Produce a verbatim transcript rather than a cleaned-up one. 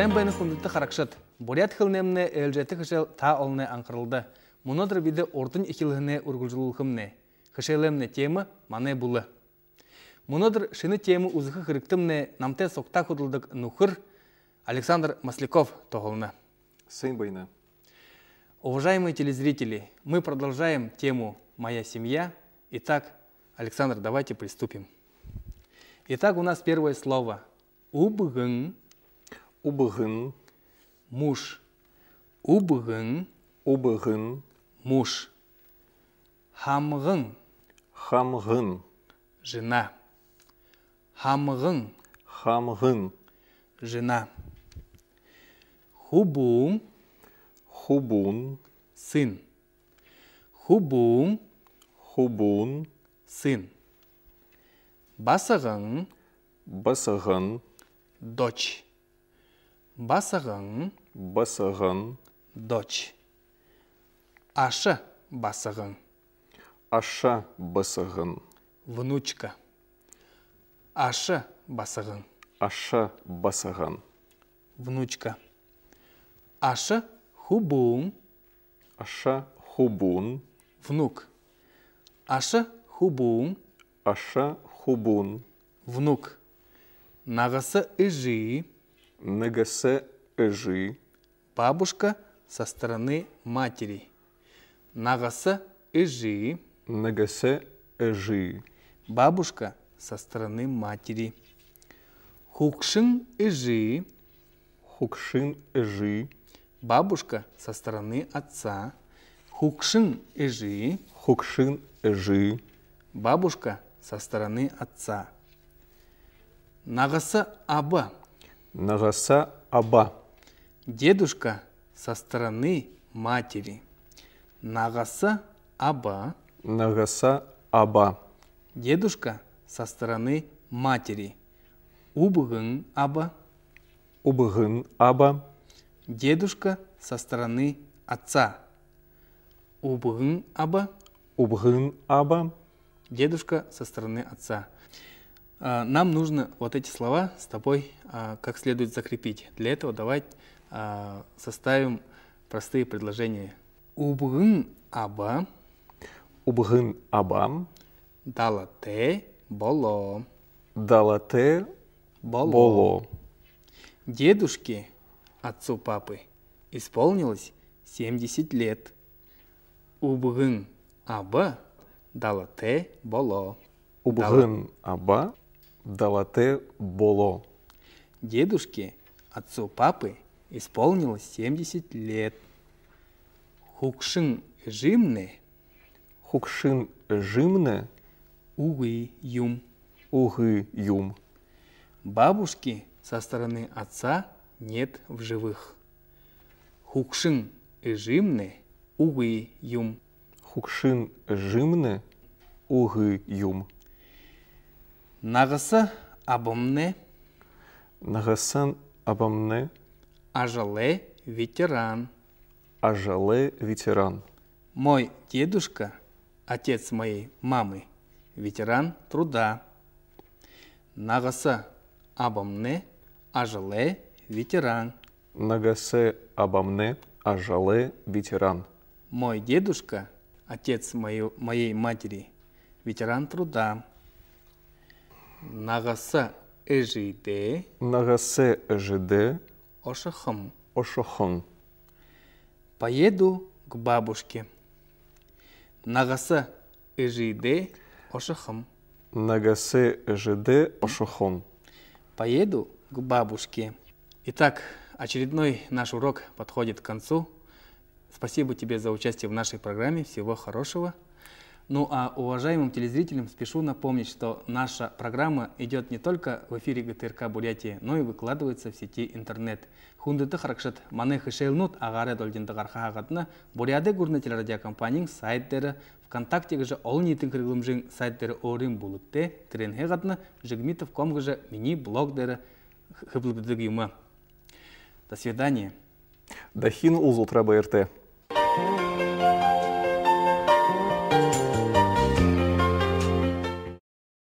Сайн байна, хүндэтэ харагшад! Буряад хэлэнэймнай ээлжээтэ хэшээл та олоной анхаралда. Мүнөөдэр бидэ урдань эхилһэнээ үргэлжэлүүлхэмнай. Хэшээлэймнай тема манай бүлэ. Мүнөөдэр шэнэ тема үзэхэ хэрэгтэмнай намтай сугтаа хүдэлдэг нүхэр Александр Масляков туһална. Сайн байна. Уважаемые телезрители, мы продолжаем тему «Моя семья». Итак, Александр, давайте приступим. Итак, у нас первое слово. Үбгэн. Үбгэн. Муж. Үбгэн. Үбгэн. Муж. Хамган. Хамган. Жена. Хамган. Хамган. Жена. Хүбүүн. Хүбүүн. Сын. Хүбүүн. Хүбүүн. Сын. Басаган. Басаган. Дочь. Басаган. Басаган. Дочь. Аша басаган. Аша басаган. Внучка. Аша басаган. Аша басаган. Внучка. Аша хүбүүн. Аша хүбүүн. Внук. Аша хүбүүн. Аша хүбүүн. Внук. Нагаса эжы. Нагаса эжы. Бабушка со стороны матери. Нагаса эжы. Нагаса эжы. Бабушка со стороны матери. Хүгшэн эжы. Хүгшэн эжы. Бабушка со стороны отца. Хүгшэн эжы. Хүгшэн эжы. Бабушка со стороны отца. Нагаса аба. Нагаса аба. Дедушка со стороны матери. Нагаса аба. Нагаса аба. Дедушка со стороны матери. Үбгэн аба. Үбгэн аба. Дедушка со стороны отца. Үбгэн аба. Үбгэн аба. Дедушка со стороны отца. А, нам нужно вот эти слова с тобой, а, как следует закрепить. Для этого давай, а, составим простые предложения. Үбгэн аба. Үбгэн аба. Далатай болоо. Далатай болоо. Болоо. Дедушке, отцу папы, исполнилось семьдесят лет. Үбгэн аба далатай болоо. Үбгэн аба далатай болоо. Дедушке, отцу папы, исполнилось семьдесят лет. Хүгшэн эжымнай. Хүгшэн эжымнай. Үгы юм. Үгы юм. Бабушки со стороны отца нет в живых. Хүгшэн эжымнай үгы юм. Хүгшэн эжымнай үгы юм. Нагаса абамнай. Нагаса абамнай. Ажалай ветеран. Ажалай ветеран. Мой дедушка, отец моей мамы, ветеран труда. Нагаса абамнай ажалай ветеран. Нагаса абамнай ажалай ветеран. Мой дедушка, отец моей, моей матери, ветеран труда. Нагаса эжыдээ. Нагаса эжыдээ. Ошохом. Ошохом. Поеду к бабушке. Нагаса эжыдээ ошохом. Нагаса эжыдээ ошохом. Поеду к бабушке. Итак, очередной наш урок подходит к концу. Спасибо тебе за участие в нашей программе. Всего хорошего. Ну а уважаемым телезрителям спешу напомнить, что наша программа идёт не только в эфире ГТРК «Бурятия», но и выкладывается в сети интернет. Хүндэтэ харагшад, манай хэшээлнүүд агаарай долгиндо гарахаһаа гадна Буряадай гүрэнэй телерадиокомпаниин сайт дээрэ, ВКонтакте гэжэ олониитын хэрэглэмжын сайт дээрэ өөрын бүлэгтэй, тэрээнһээ гадна Жигмитов ком гэжэ минии блог дээрэ хэблэгдэдэг юм. До свидания. Дахин уулзатараа баяртай.